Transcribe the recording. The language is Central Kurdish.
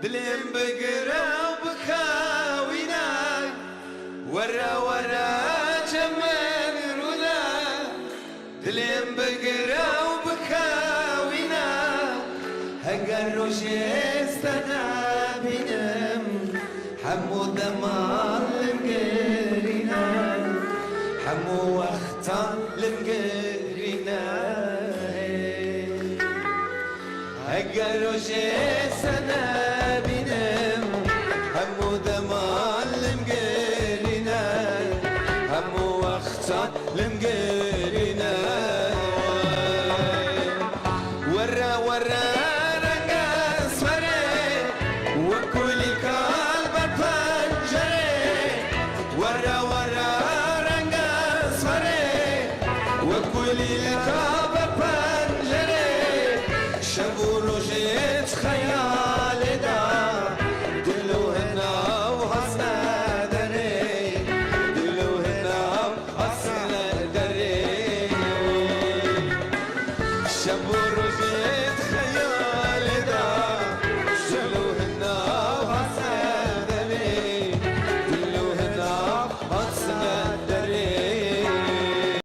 دلێم بگرە و بخەوینە، وەرە وەرە جەمن ڕوونە، دلێم بگرە و بخەوینە، هەگەر ڕۆژێ سەنابینم هەموو دەمان لمگرینە، هەموو وەختان لمگرینە. ئەگەر ڕۆژێ سەنابینم هەموو دەمان لمگرینە، هەموو وەختان لمگرینە. وەرە وەرە ڕەنگە سوەرێ، وەکولی کال بەر پەنجەرێ، وەرە وەرە ڕەنگە سوەرێ، وەکولی کال بەر پەنجەرێ، شەو و ڕۆژێت خەیاڵ.